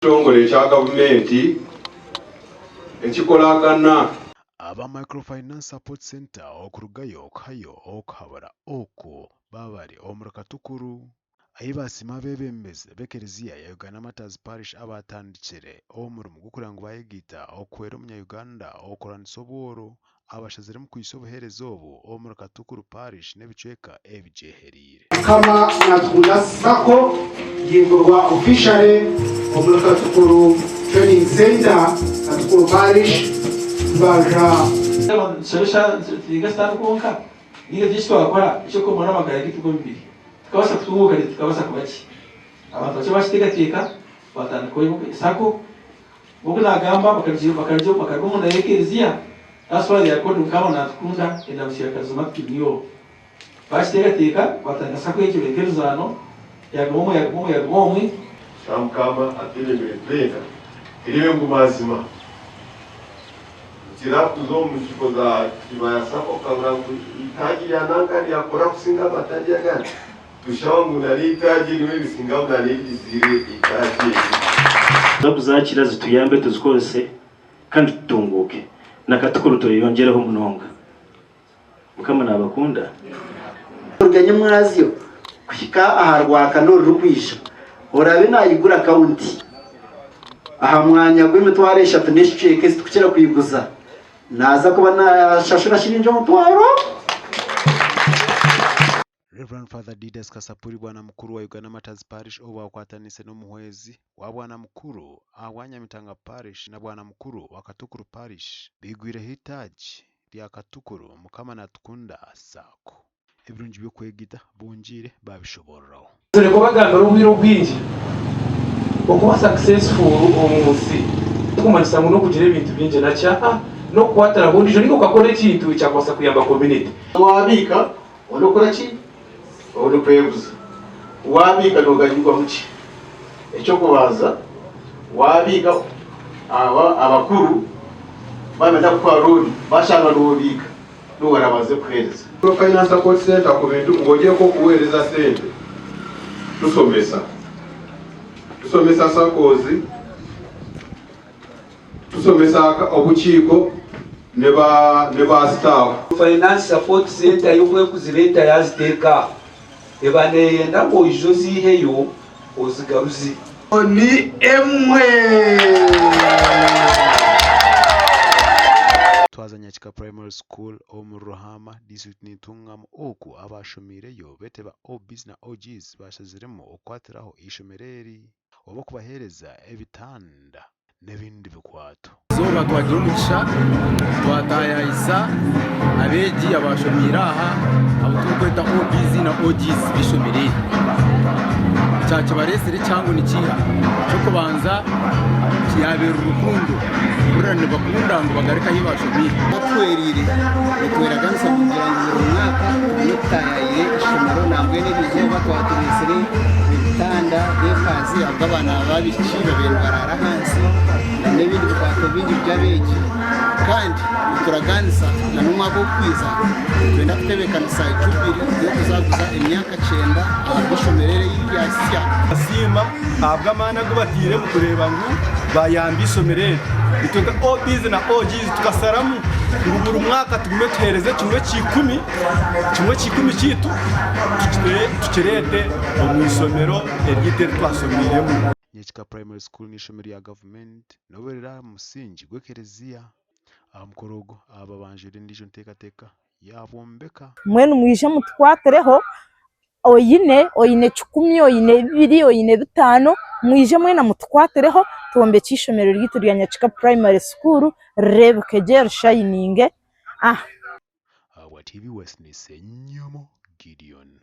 Ekitongore ekya gavumenti ekikoragana. Aba Microfinance Support Centre okurugayo kuhayo okuhabura oku baaba bari omuri Katukuru ahi baasiima abeebembezi b'ekereziya ya Uganda Martyrs Parish abaatandikire omurimo gw'okureeba ngu baayegaita okuhwera omunya-Uganda okurwanisa obworo abashaziremu kuhitsya obuheereza obu omuri Katukuru Parish n'ebicweka ebigyehereire. Mukama Natukunda Sacco yigurwa officially omuri Katukuru Training Centre, Katukuru Parish, Mbarara. Tushabe eshaara turinga sitaani kwonka ninga tugire eki twakora eky'okwomora amagara gaitu g'omubiri tukabaasa kutunguuka reero tukabaasa kuba gye. Abantu bakye bakiteekateeka batandikaho sacco. Nk'oku naagamba, bakaruga omunda y'ekereziya, that's why they are called Mukama Natukunda Endamutsyo ya Charismatic Renewal. Baakiteekateeka, baatandika sacco egyo nk'emizaano, yaaguma omwe, yaaguma omwe, yaaguma omwe. Shaba Mukama atwebembere twena tureebe ngu mazima nikira kuza omu nkiiko za Kibaya Sacco okabura ngu itaagi rya nanka ryakura kusinga amataagi agandi. Tushaba ngu nari eitaagi rimwe risinga ngu nari rizire eitaagi eri. Tuza kuzaakira zituyambe tuzikozese kandi tutunguuke. Na Katukuru tweyongyereho munonga. Mukama nabakunda. Kuruga nyimwazyo kuhika aha Rwakana orurikwija, oraabe naayigura akawunti aha mwanya gw'emitwaro eshatu n'ekicweka ezi turikukira kwiguza, naaza kuba naashashura shiringi omutwaro. Rev. Father Didas Kasapuri Bwana Mukuru wa Uganda Martyrs Parish obu akwatanise n'omuhwezi wa Bwana Mukuru ahabwa Nyamitanga Parish na Bwana Mukuru wa Katukuru Parish baigwireho eitaagi rya Katukuru Mukama Natukunda Sacco. Ebirungi by'okwegita bongiire baabishoboororaho. Turi kubagambira obwire obwingi, okuba successful omu nsi tikumanyisa ngu n'okugira ebintu bingi nakyo aa n'okukwatiraho ondiijo ninga okakora ekintu ekyakubaasa kuyamba community. Waabiika obone kukora ki? Obone kweguza. Waabiika nooganyirwamu ki? Eky'okubanza, waabiika aba abakuru baabenda kukuha looni bashanga noobiika, niiwe barabanze kuheereza. Microfinance Support Centre ku bintu ng'ogyeko okuweereza sente, tusomesa. Tusomesa SACCOs, Tusomesa obukiiko ne ba sitaafu. Finance Support Centre yo ku ekuzireeta yaaziteeka aho, eba neeyenda ngu oije oziiheyo ozigaruze. Ni emwe. Twaza Nyakika Primary School omuri Ruhama, disiturikiti Ntungamo oku abaashomiireyo beete ba OBs na OGs baashaziremu okukwatiraho eishomero eri oba kubaheereza ebitanda. n'ebindi bikwato. Eizooba twagira omugisha twataayaayisa abeegi abaashomeire aha abu turikweta OBs na OGs b'eishomero eri. Ekyakibareetsire kihango nikiiha? Eky'okubanza yaabaire rukundo kuhurira nibakunda ngu bagaruke ahu baashomeire. Batuhwereire nitweraganisa kugira ngu buri mwaka tugume tutaayaayire eishomero nambwenu eri izooba twatureetsire ebitanda by'ekazi ahabw'abaana b'abaishiki babaire nibaraara ahansi n'ebindi bikwato bingi by'abeegi kandi nituraganisa n'omwaka ogurikwija nitwenda kutebeekanisa jubili y'okuzaguza emyaka kyenda ahabw'eishomero eri eryasya. Nibasiima ahabw'amaani agu batairemu kureeba ngu bayamba eishomero eri. Itwe nka OBs na OGs tukasaramu ngu buri mwaka tugume tuheereze kimwe kya ikumi, kimwe kya ikumi kyaitu tukireete omu ishomero eryaitu eri twashomeiremu. Nyekika Primary School n'eishomero rya gavumenti n'obu riri aha musingi gw'ekereziya. Aha mukoro ogu, aba babanjwire endiijo nteekateeka yaabombeka. Mbwenu mwije mutukwatireho, oine, oine kikumi, oine bibiri, oine bitaano, mwije mwena mutukwatireho twombekye eishomero ryaitu rya Nyakika Primary School rireebeke gye rishayininge. Ahabwa TV West ni Ssenyomo Gideon.